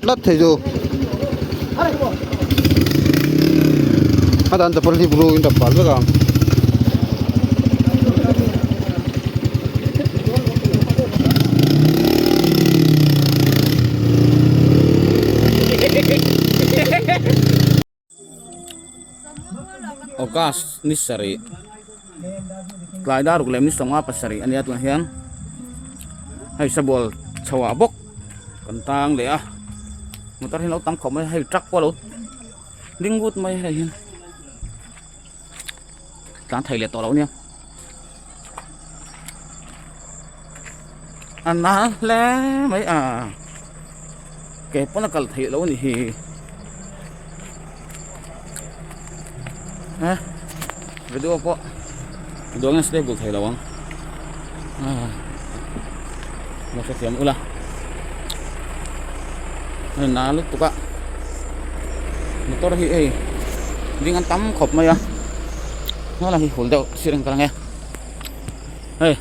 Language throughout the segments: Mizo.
tlat thei chu a dan chapal hi blue in dap bal vek ang. August ni sarih tlai dar ruk leh ni sawmnga pasarih a nia tunah hian hei sabual chho ah bawk kan tang leh a motor hi a lo tam khawp mai a hei truck pawh a lo ding vut mai a hei hian tlan thei leh tawh lo a nia a nal hle mai a ke pawn a kal theih loh a ni hi eh video pawh video nge stable thei lo ang ah lo hrethiam ula hei nal lutuk a motor hi hei ding an tam khawp mai a hmala hi hul deuh sir ang ka lang e hei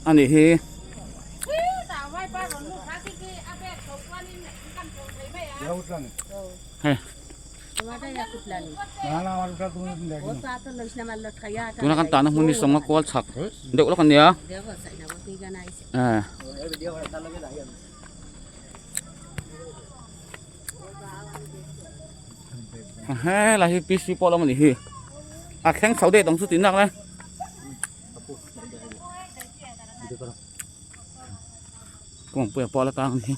ani hi hei tuna kan tahna hmun hi sawmnga kual chhak deuh lawk ania eh. Helai hi PC pawh a lo awm a nih hi a thleng chho daih tawng chu tih nak le kawngpui ah pawh a la tang a ni hi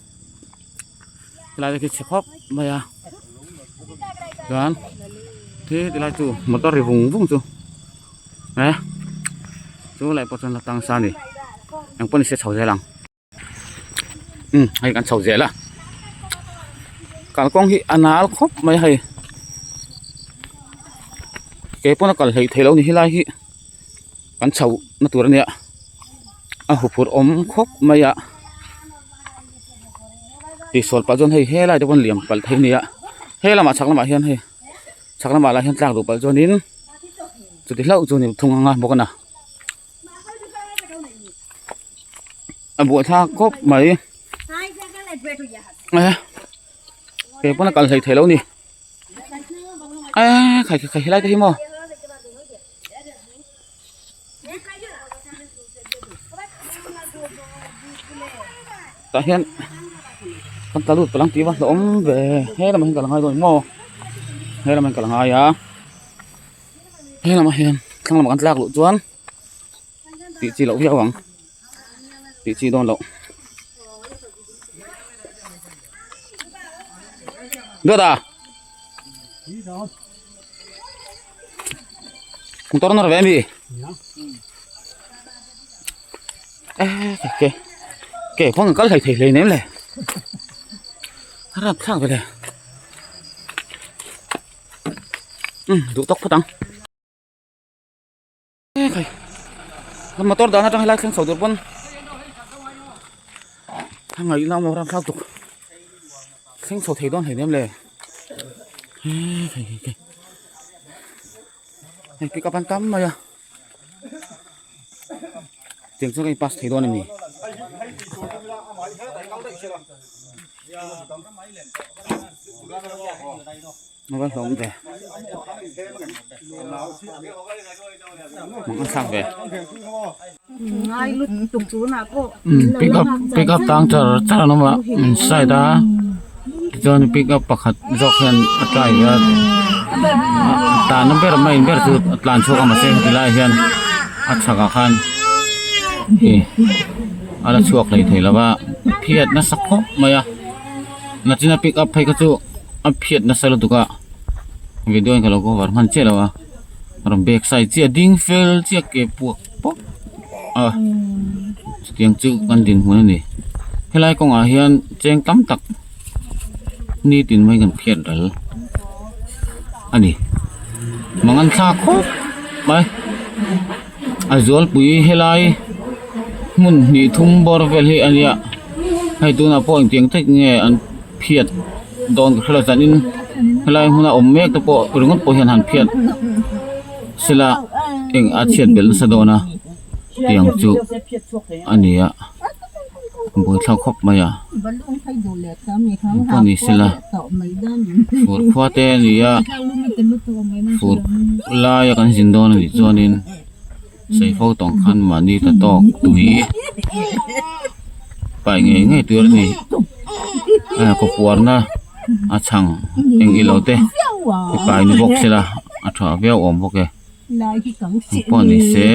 helai te khi chhe khawp mai a chuan khi ti lai chu motor ri vung vung chu eh chu lai pawh chuan la tang sa a ni engpawh ni se chho zel ang. Umm hei kan chho zel a kalkawng hi a nal khawp mai a hei ke pawn a kal hleih theih loh a ni helai hi kan chho na tur a nia a huphurh awm khawp mai a tihsual pah chuan hei helai te pawn liam palh theih a ni a he lamah chhak lamah hian hei chhak lamah lah hian tlak duh palh chuanin chuti hlauh chu a ni thung ang a bawk a na. A buaithlak khawp mai eh kei pawn a kal hlei thei lo a ni eh khai khai helai te hi maw tah hian kan tla lut palh ang tih va hlauhawm ve he lamah hian kal a ngai dawn maw he lamah hian kal a ngai a. He lamah hian thlang lamah kan tlak luh chuan tih chi loh viau ang tih chi dawn loh Duat a motor nawr ve ami eh ke ke kawng kal hlei thei hlei nem le a rapthlak ve le. Duh tawk phawt ang khai kan motor dan atang helai thleng chho tur pawn a ngaihna awm lo ram thlak tuk thleng chho thei dawn hleinem le hei hei hei hei pick up an tam mai a tiang chuan ka in pass thei dawn em ni. A va hlawm ve mang an thlak ve pick up pick up tang char char an awm a inside a tichuan pick up pakhat zawk hian a try a tlan na ber main ber chu a tlan chhuak a mahse heti lai hian a chhakah khan ih a la chhuak hlei thei lo va phiat nasa khawp mai a nachina pick up phei kha chu a phiat nasa lutuk a video in ka lo cover hman chiah lo a rawn back side chiah a ding fel chiah ke puak pawp a chutiang chu kan dinhmun a ni helai kawngah hian cheng tam tak nitin mai kan phiat ral a ni mangan thlak khawp mai a zualpui helai hmun hnih thum bawr vel hi a nia hei tunah pawh engtiang tak nge an phiat dawn ka hrelo chuanin helai hmuna awm mek te pawh ringawt pawh hian han phiat sela eng a chhiat belh nasa dawn a. Tiang chu a ni a buaithlak khawp mai a engpawh ni sela fur khua te a ni a fur laia kan zin dawn a nih chuanin saifo tawng khan mahni ta tawk tui paih ngei ngei tur a ni a kawpuarna a chhang eng ilo te pai ni bawk sela a tha viau awm bawk e. Engpawh ni se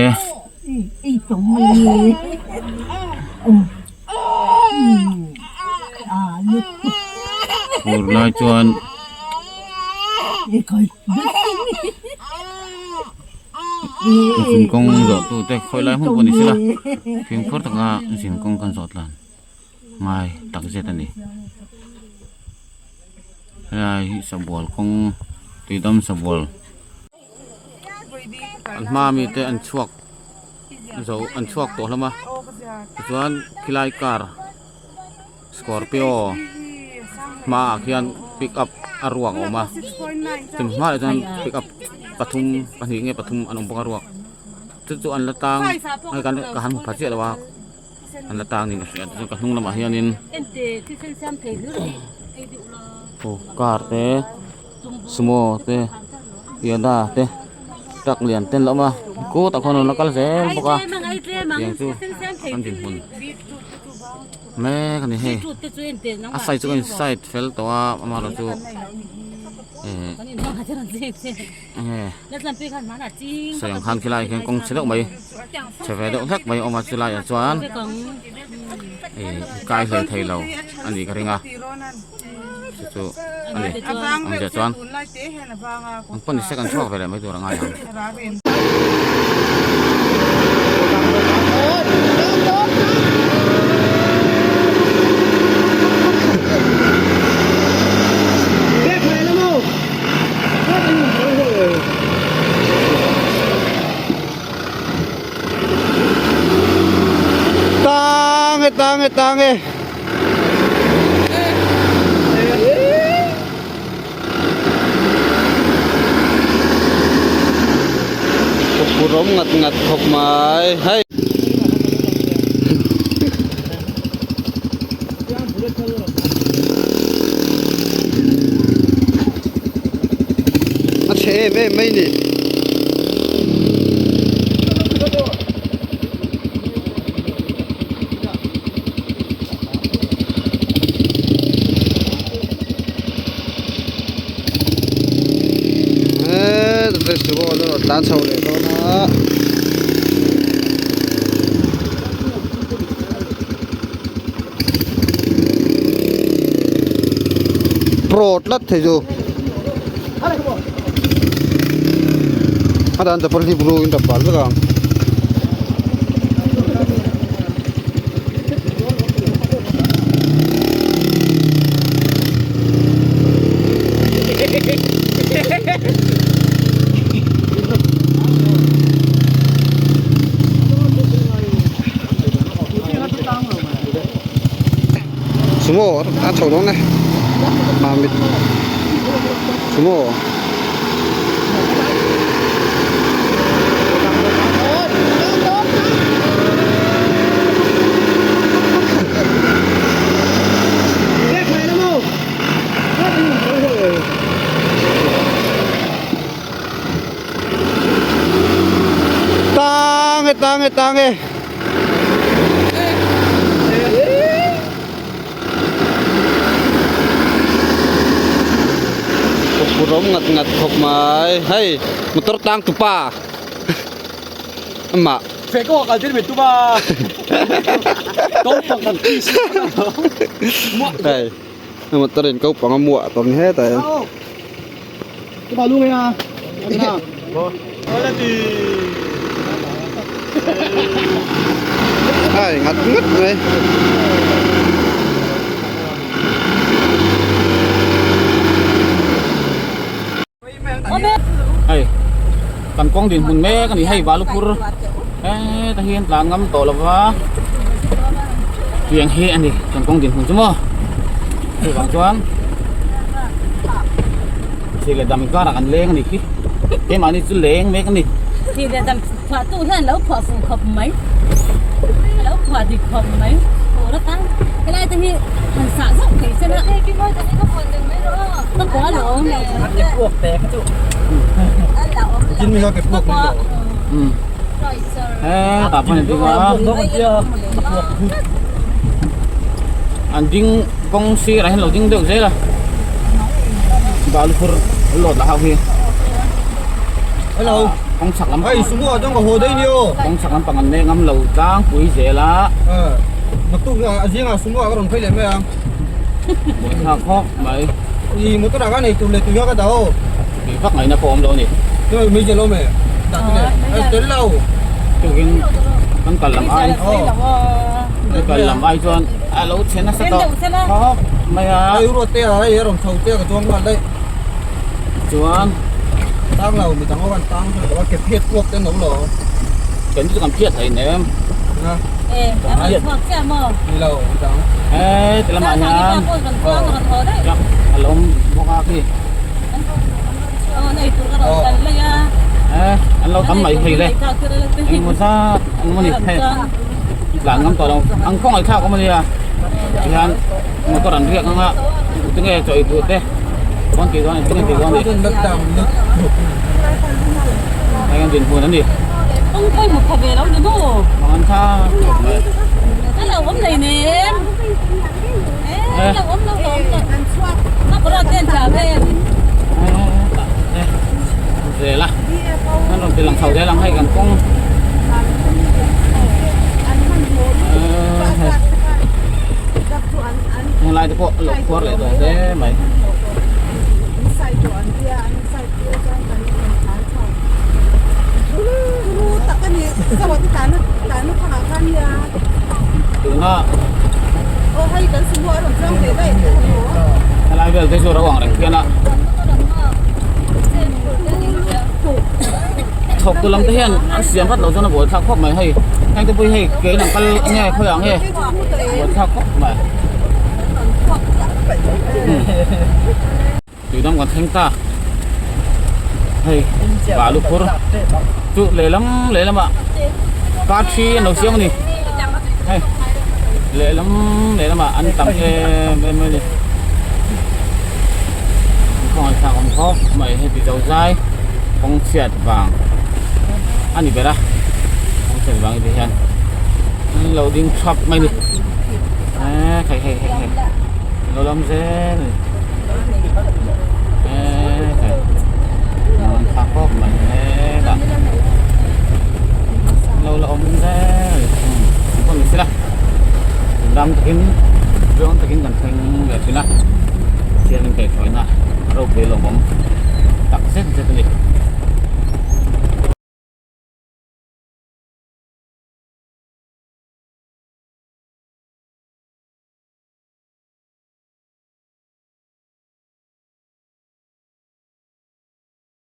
fur lai chuan zin kawng zawh tu te khawi lai hmun pawh ni sela fimkhur taka zin kawng kan zawh tlan ngai tak zet a ni helai hi sabual kawng tuidam sabual. An hma mi te an chhuak zo an chhuak tawh hlawm a tichuan khilai car scorpio hmaah khian pick up a ruak a awm a chumi hmaah chuan pick up pathum pahnih nge pathum an awm bawk a ruak chu chu an la tang ka han hmu pha chiah lo a an la tang niin ka hria tichuan ka hnung lamah hianin aw car te. Sumo te piana te truck lian te an la awm a kawtah khuan an la kal zel bawk a tiang chu an dinhmun mek a ni hei a side chu a in side fel tawh a amaherawhchu ehh enge sawi ang khan khilaiah khian kawng chhe deuh mai chhe ve deuh hlek mai a awm a chulaiah chuan ihh kai hlei thei lo a nih ka ring a. Chu chu a ni ang zia chuan ang pawn sek an chhuak ve leh mai tur a ngai ang. Tang e tang e tang e. Rawng ngat ngat khawp mai hei. A chhe em em mai ni. Tlan chho leh dawn a pro tlat thei chu a dan chapal hi blue in chapal vek ang. Sumo a chho dawn e mamit sumo. Tang e tang e tang e. Rawng ngat ngat khawp mai hei motor tang tupa amah Fe ko kal tir mit tupa ko pang kan ti si hei motor in ko pang a muah tawm ni hetah hian tupa lu ngai a Hei ngat ngat mai. Hei kan kawng dinhmun mek a ni hei Valupur heta hian tlan ngam tawh lova tiang hi a ni kan kawng dinhmun chu maw chuvang chuan thil leh dam inkarah kan leng a nih hi keimahni chu leng mek a ni. Thih leh dam phuah tu hian lo phuah fuh khawp mai a lo phuah dik khawp mai tur atan helai te hi han sah zauh thei se la ka kua lo ka kua He tah pawh ni bik a an ding kawng sirah hian lo ding deuh zel a balu phur load lah ho hi Hello kawng chhak lam hei sumo ah chuan ka haw daih ni aw kawng chhak lampang an nek ngam lo tlangpui zel a naktuk a zingah sumo ah ka rawn phei leh mai ang buaithlak khawp mai i motor ah khan ei tur leh tui kha ka dah aw tui vak ngaihna pawh a awm lo a ni Hei mai lo me dah te le tel lo tukin kan kal lam ai kan kal lam ai chuan a lo chhe nasa tawh khawp mai a hei ruat te a hei a rawn chho te a ka chuang nghal daih chuan tang lo mi dang ho khan tang lo a ke phiat kuak te an lo lo kan chu kan phiat hlei nem ni lo mi dang he ti lamah hian truck a lo awm bawk a khi an lo tam mai thei le engemaw zat an awm a ni hei tlan ngam tawh lo an khawngaih thlak awm a nia tihian motor an riak ang a tunge chaw ei tur te pawn tih dawn tunge tih dawn ni heng an dinhmun a ni an tha khawp mai. Zel a an rawn ti lang chho zel ang hei kan kawng helai te pawh a lo khuar leh tawh hle mai. Tuna helai vel te chu ro ang reng khian a thawk tu lam te hian an siam vat lo chuan a buai thlak khawp mai hei heng te pawh hi hei ke in an kal nge khawi ah nge buai thlak khawp mai Tuidam kan thleng ta hei balu phur chu lehlam lehlamah car thi an lo siam a ni hei lehlam lehlamah an tam em em a ni an khawngaih thlak awm khawp mai heti zo zai kawng chhiat vang a ni ber a kawng chhiat vang ti hian an lo ding thap mai a ni eee hei hei hei hei an lo lam zel a ni. Lo la awm zel pawh ni sela dam takin zawng takin kan thleng leh thin a thian in kaihhruaina a ropui lawmawm tak zet zet a ni.